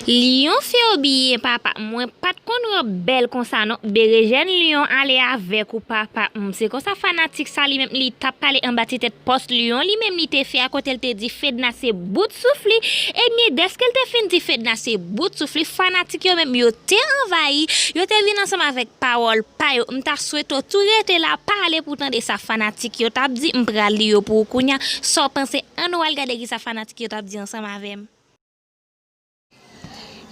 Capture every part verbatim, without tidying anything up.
Lyon fè w byen papa, mwen pa t konn wè w bèl konsa non. Berejèn Lyon ale avèk ou papa. Hmm, se konsa fanatik sa li menm li t ap pale anba ti tèt pòs Lyon, li menm li te fè a kote l te di Fedna se bout souf li. Ebyen, dèske l te fin di Fedna se bout souf li, fanatik yo menm yo te anvayi, yo te vin ansanm avèk pawòl pa yo. M ta swete w tou rete la, pa ale pou w tande sa fanatik yo t ap di, m pral li yo pou ou kounya. Sa w panse? Ann nou al gade kisa fanatik yo t ap di ansanm avè m.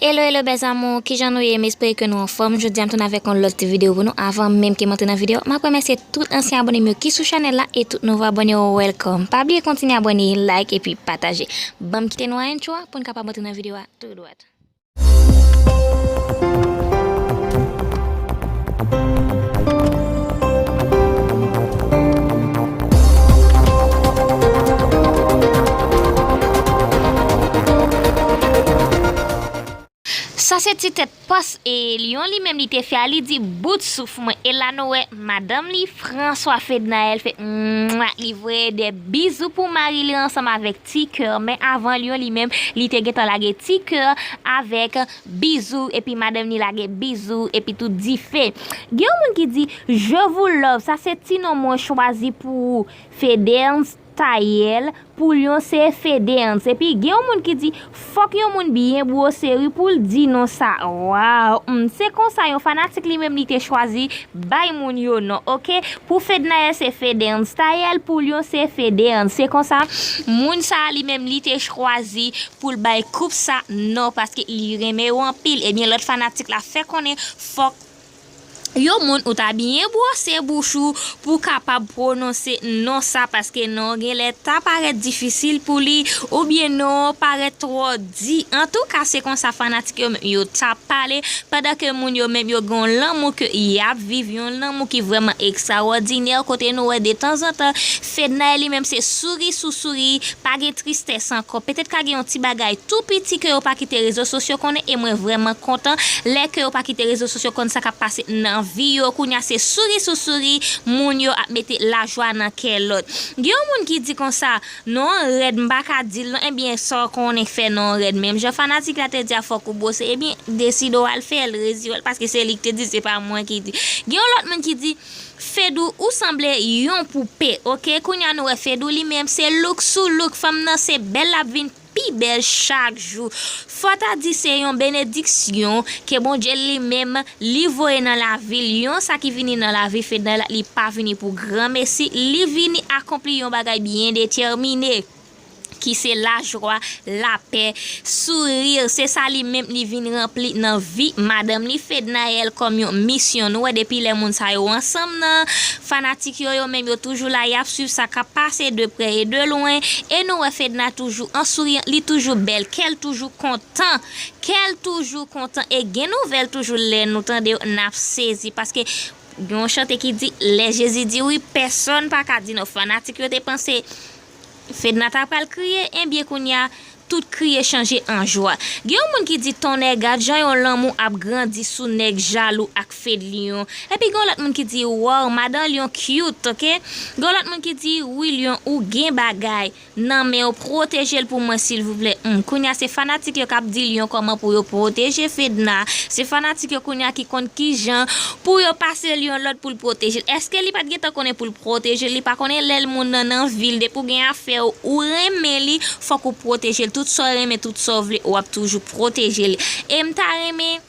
Hello, hello, bèl zamou, kijan nou ye? M espere ke nou anfòm. Jodi a, m tounen avèk yon lòt ti videyo pou nou. Avan menm ke m antre nan videyo, m ap remèsye tout ansyen abòne m yo ki sou chanèl la e tout nouvo abòne yo, welcome. Pa bliye kontinye abòne, like epi pataje. Ban m kite nou a entwo a pou n kapab antre nan videyo a tou dwat. Sa se ti tèt pòs e Lyon li menm li te fè a, li di bout souf mwen. E la nou wè madanm li François Fednaelle fè mwa, li voye de bizou pou mari li ansanm avèk ti kè. Men avan Lyon li menm li te gentan lage ti kè avèk bizou, epi madanm li lage bizou, epi tou dife. Gen yon moun ki di, je vous love, sa se ti non mwen chwazi pou ou, Federnstaël, pou Lyon se Federnst. Epi gen yon moun ki di, fòk yon moun byen bwose wi pou l di non sa. Waw, hmm, se konsa yon fanatik li menm li te chwazi bay moun yo non, oke? Pou Fednaelle se Federnstaël, pou Lyon se Federnst. Se konsa, moun sa a li menm li te chwazi pou l bay koup sa non, paske li renmen yo anpil. Ebyen, lòt fanatik la fè konnen fòk yon moun ou ta byen bwose bouch ou pou w kapab pwononse non sa, paske non genlè ta parèt difisil pou li, oubyen non parèt twò di. Antouka, se konsa fanatik yo menm yo t ap pale, pandan ke moun yo menm yo gen yon lanmou ke y ap viv, yon lanmou ki vrèman ekstrawòdinè, kote nou wè detanzantan Fednaelle li menm se souri sou souri, pa gen tristès ankò. Petèt ka gen yon ti bagay tou piti ke yo pa kite rezo sosyo konnen, e mwen vrèman kontan lè ke yo pa kite rezo sosyo konn sa k ap pase nan vi yo. Kounya se souri sou souri, moun yo ap mete lajwa nan kè lòt. Gen yon moun ki di konsa, non an rèd, m pa ka di l non. Ebyen, sa w konnen k fè non an rèd. Menm jan fanatik la te di a fòk ou bwose, ebyen, deside w al fè l, retire l, paske se li k te di, se pa mwen ki di. Gen yon lòt moun ki di, Fedou, ou sanble yon poupe, oke? Kounya nou wè Fedou li menm, se look sou look, fanm nan se bèl l ap vin pi bèl chak jou. Fò ta di se yon benediksyon ke Bondye li menm li voye nan lavi l. Yon sa ki vini nan lavi Fednaelle, li pa vini pou granmesi, li vini akonpli yon bagay byen detèmine, ki se lajwa, lapè, souri. Se sa li menm li vin ranpli nan vi madanm li Fednaelle kòm yon misyon. Nou wè depi lè moun sa yo ansanm nan, fanatik yo, yo menm yo toujou la, y ap swiv sa k ap pase de prè e de lwen. E nou wè Fedna toujou an souriyan, li toujou bèl, kè l toujou kontan. Kè l toujou kontan e gen nouvèl toujou lè nou tande yo, n ap sezi. Paske gen yon chante ki di, lè Jezi di wi, pèsòn pa ka di non. Fanatik yo te panse Fedna ta pral kriye, ebyen kounya, tout kriye chanje an jwa. Gen yon moun ki di, tonnè, gad jan yon lanmou ap grandi sou nèg jalou ak Fed Lyon. Epi gen yon lòt moun ki di, waw, madan Lyon cute, oke? Gen yon lòt moun ki di, wi Lyon, ou gen bagay nan men w, pwoteje l pou mwen silvouplè. Hmm, kounya se fanatik yo k ap di Lyon kòman pou yo pwoteje Fedna. Se fanatik yo kounya ki konn kijan pou yo pase Lyon lòd pou l pwoteje l. Èske li pa t gentan konnen pou l pwoteje l? Li pa konnen lè l moun nan nan vi l, depi w gen afè w, ou renmen li, fòk ou pwoteje l. Tout sa w renmen, tout sa w vle, w ap toujou pwoteje li. E m ta renmen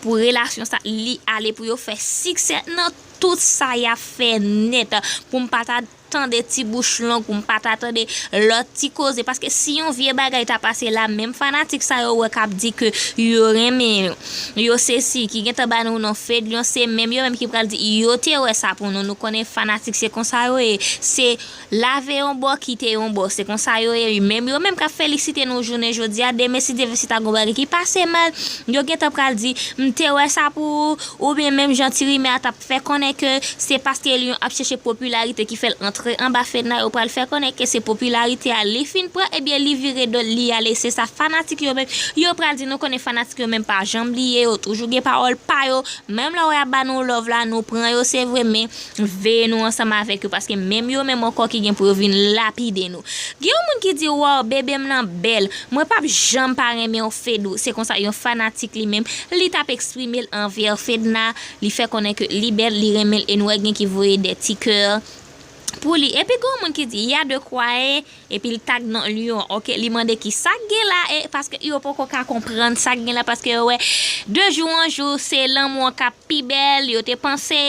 pou relasyon sa, li ale, pou yo fè siksè nan tout sa y ap fè nèt. Pou m pa ta tande ti bouch long, pou m pa ta tande lòt ti koze. Paske si yon vye bagay ta pase la, menm fanatik sa yo wè k ap di ke yo renmen, yo sesi, ki gentan ba nou non Fed Lyon, se menm yo menm ki pral di yo te wè sa pou nou. Nou konnen fanatik se konsa yo ye. Se lave yon bò, kite yon bò. Se konsa yo ye. Menm yo menm k ap felisite nou jounen jodi a, demen si Dye vle si ta gon bagay ki pase mal, yo gentan pral di, m te wè sa pou ou, oubyen menm jan ti rimè a t ap fè konnen ke se paske Lyon ap chèche popilarite ki fè l antre antre anba Fedna, yo pral fè konnen ke se popilarite a li fin pran, ebyen li vire do l, li ale. Se sa fanatik yo menm, yo pral di. Nou konnen fanatik yo menm pa janm bliye, yo toujou gen pawòl pa yo. Menm lè w wè y ap ba nou love la, nou pran yo, se vre, men veye nou ansanm avèk yo, paske menm yo menm ankò ki gen pou yo vin lapide nou. Gen yon moun ki di, "Waw, bebe m nan bèl." Mwen p ap janm pa renmen w, Fedou. Se konsa yon fanatik li menm, li t ap eksprime l anvè Fedna. Li fè konnen ke li bèl, li renmen l, e nou wè gen ki voye de ti kè pou li. Epi gen yon moun ki di, "Il y a de quoi, eh?" Epi l tag nan Lyon, oke, li mande ki sa k gen la, e paske yo poko ka konprann sa k gen la, paske yo wè de jou an jou, se lanmou an k ap pi bèl, yo te panse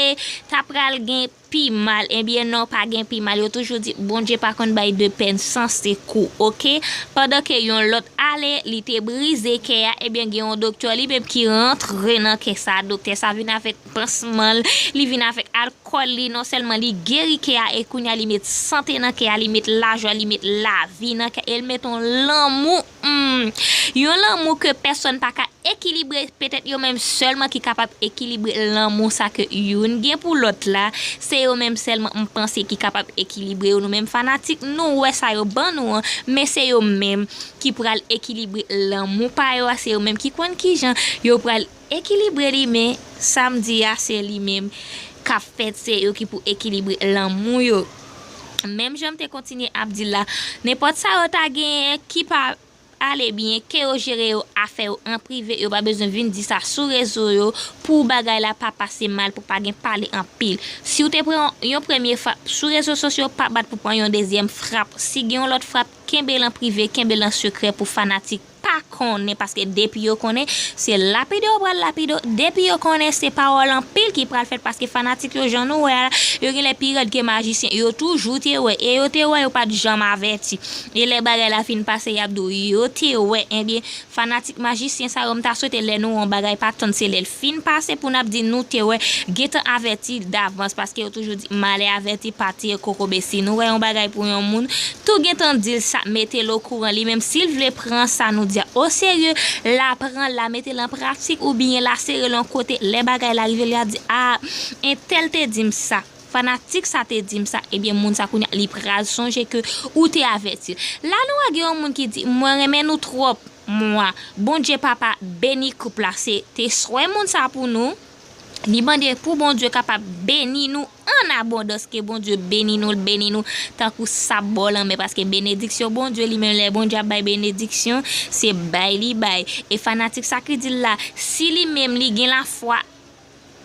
ta pral gen pi mal, ebyen non, pa gen pi mal, yo toujou di Bondye pa konn bay de pèn san sekou, oke? Pandan ke yon lòt ale, li te brize kè a, ebyen gen yon doktè li menm ki rantre nan kè sa, doktè sa vin avèk pansman l, li vin avèk alkòl li, non sèlman li geri kè a, e kounye a li met sante nan kè a, li met lajwa, li met lavi nan kè, e l met yon lanmou, hmm, yon lanmou ke pèsòn pa ka ekilibre, petèt yo menm sèlman ki kapab ekilibre lanmou sa ke youn gen pou lòt la, se yo menm sèlman m panse ki kapab ekilibre yo. Nou menm fanatik, nou wè sa yo ban nou an, men se yo menm ki pral ekilibre lanmou pa yo a, se yo menm ki konn kijan yo pral ekilibre li, men sa m di a, se li menm k ap fèt, se yo ki pou ekilibre lanmou yo. Menm jan m te kontinye ap di l la, nenpòt sa yo ta genyen ki pa ale byen, ke yo jere yo afè yo an prive, yo pa bezwen vin di sa sou rezo yo pou bagay la pa pase mal, pou pa gen pale anpil. Si w te pran yon, yon premye frap sou rezo sosyo, pa bat pou pran yon dezyèm frap. Si gen yon lòt frap, kenbe l an prive, kenbe l an sekrè pou fanatik pa konnen, paske depi yo konnen, se lapide yo pral lapide w. Depi yo konnen, se pawòl anpil ki pral fèt, paske fanatik yo, jan nou wè a, yo genlè pi rèd ke majisyen. Yo toujou te wè, e yo te wè, yo pa t janm avèti. E lè bagay la fin pase, y ap di w, yo te wè. Ebyen, fanatik majisyen sa yo, m ta swete lè nou wè yon bagay pa tann, se lè l fin pase pou n ap di nou te wè, gentan avèti davans, paske yo toujou di, malè avèti pa tiye kokobe. Si nou wè yon bagay pou yon moun, tou gentan di l sa, mete l okouran. Li menm, si l vle pran sa nou di a oserye, l a pran l, l a mete l an pratik, oubyen l a sere l yon kote. Lè bagay la rive, l a di, a, entèl te di m sa, fanatik sa te di m sa, ebyen, moun sa kounye a, li pral sonje ke ou te avèti l. La nou wè gen yon moun ki di, mwen renmen nou twòp, mwa. Bondye papa beni koup la, se te swè moun sa pou nou. Li mande pou Bondye kapab beni nou an abondans, ke Bondye beni nou, l beni nou tankou sab bò lanmè, paske benediksyon Bondye li menm, lè Bondye ap bay benediksyon, se bay li bay. E fanatik sa ki di l la, si li menm li gen lafwa,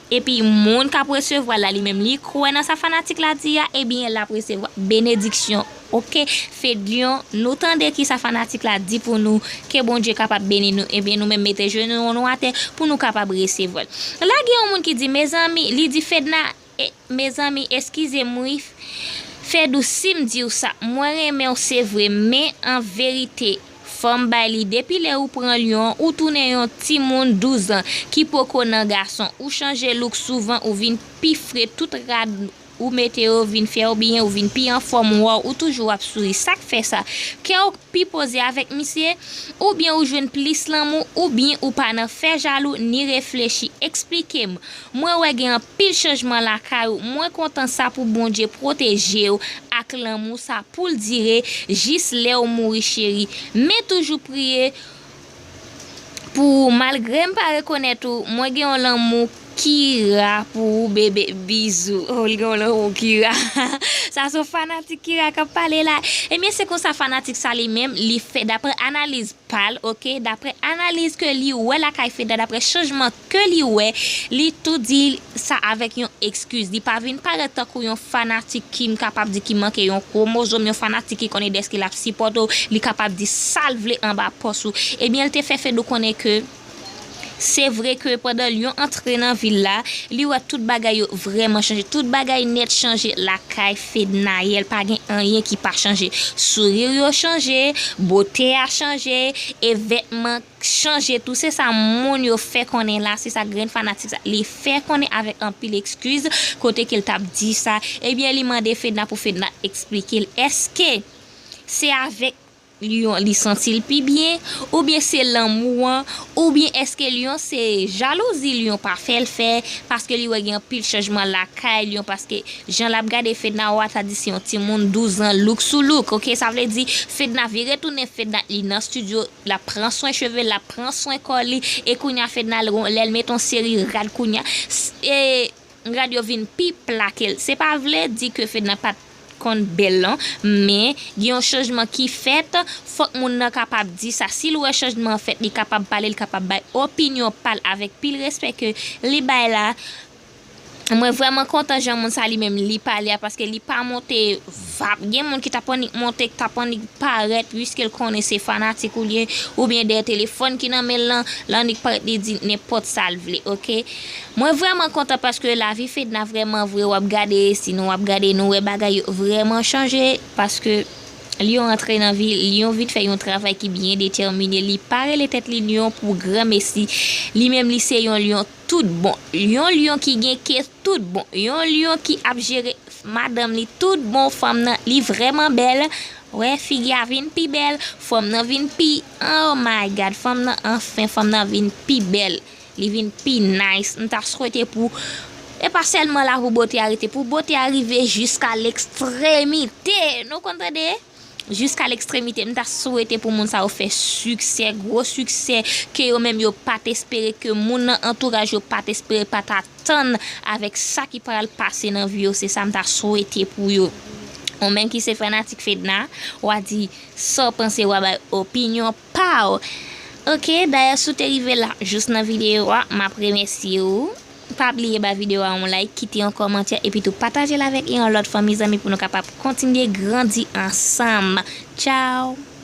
epi moun k ap resevwa l la, li menm li kwè nan sa fanatik la di a, ebyen l ap resevwa benediksyon. Oke, Fedlyon, nou tande kisa fanatik la di pou nou, ke Bondye kapab beni nou, ebyen nou menm mete jenou nou atè pou nou kapab resevwa l. La gen yon moun ki di, mezanmi, li di Fedna, e, mezanmi, eskize m wi, Fedou, si m di w sa, mwen renmen w se vre, men an verite, fò m bay li, depi lè ou pran Lyon, ou tounen yon timoun douz an, ki poko nan gason, ou chanje look souvan, ou vin pi fre, tout rad ou mete yo vin fè w byen, ou vin pi anfòm, waw, ou toujou ap souri. Sa k fè sa? Kè w pi poze avèk misye? Oubyen ou jwenn plis lanmou, oubyen ou pa nan fè jalou, ni reflechi? Eksplike m. Mwen wè gen anpil chanjman lakay ou. Mwen kontan sa pou Bondye pwoteje w ak lanmou sa pou l dire jis lè w mouri, cheri. Men toujou priye pou ou, malgre m pa rekonèt ou, mwen gen yon lanmou Kira pou ou, bebe, bizou. Oh, l gen yon lanmou Kira. Sa se yon fanatik Kira k ap pale la. Ebyen, se konsa fanatik sa li menm, li fè, daprè analiz pa l, oke, daprè analiz ke li wè lakay Fedna, daprè chanjman ke li wè, li tou di sa avèk yon ekskiz. Li pa vin parèt tankou yon fanatik ki, m kapab di, ki manke yon kwomozòm, yon fanatik ki konnen dèske l ap sipòte w, li kapab di sa l vle anba pòs ou. Ebyen, l te fè Fedou konnen ke se vre ke pandan Lyon antre nan vil la, li wè tout bagay yo vrèman chanje. Tout bagay nèt chanje lakay Fednaelle. Pa gen anyen ki pa chanje. Souri yo chanje, bote a chanje, e vètman chanje tou. Se sa moun yo fè konnen la, se sa grenn fanatik sa li fè konnen avèk anpil ekskiz, kote ke l t ap di sa. Ebyen, li mande Fedna pou Fedna eksplike l. Èske se avèk Lion li santi l pi byen, oubyen se lanmou an, oubyen èske Lion se jalouzi Lion pa fè l fè, paske li wè gen anpil chanjman lakay Lion, paske jan l ap gade Fedna, w a ta di se yon timoun douz an, look sou look, oke? Sa vle di, Fedna vire tounen, Fedna li nan estidyo, l ap pran swen cheve l, l ap pran swen kò li, e kounye a Fedna, lè l met yon seri rad kounye a, s- e rad yo vin pi pla ke l. Se pa vle di ke Fedna pa t konn bèl non, men gen yon chanjman ki fèt, fòk moun nan kapab di sa. Si l wè chanjman an fèt, li kapab pale, li kapab bay opinyon pa l avèk pil respè ke li bay la. Mwen vrèman kontan jan moun sa li menm li pale a, paske li pa monte vap. Gen moun ki t ap annik monte, ki t ap annik parèt, piske l konnen se fanatik ou l ye, oubyen dèyè telefòn ki nan men l lan, l annik parèt, li di nenpòt sa l vle, oke? Mwen vrèman kontan paske lavi Fedna vrèman vre, w ap gade, sinon w ap gade, nou wè bagay yo vrèman chanje, paske Lion antre nan vi, Lion vin fè yon travay ki byen detèmine, li pa rele tèt li Lion pou granmesi, li menm li se yon Lion tout bon, yon Lion ki gen ke tout bon, yon Lion ki ap jere madanm li tout bon, fanm nan, li vrèman bèl, wè figi a vin pi bèl, fanm nan vin pi, oh my God, fanm nan, anfen, fanm nan vin pi bèl, li vin pi nice, m ta swete pou, e pa sèlman la pou bote a rete, pou bote a rive jiska lekstremite, nou konn tande? Jiska lekstremite, m ta swete pou moun sa yo fè siksè, gwo siksè, ke yo menm yo pa t espere, ke moun nan antouraj yo pa t espere, pa t atann avèk sa ki pral pase nan vi yo, se sa m ta swete pou yo. Ou menm ki se fanatik Fedna, w a di sa w panse, w a bay opinyon pa w. Oke, dayè si w te rive la jis nan videyo a, m ap remèsye w. Pa bliye ba videyo a yon like, kite yon kòmantè, epi tou pataje l avèk yon lòt fanmi zanmi pou nou kapab kontinye grandi ansanm. Tchao!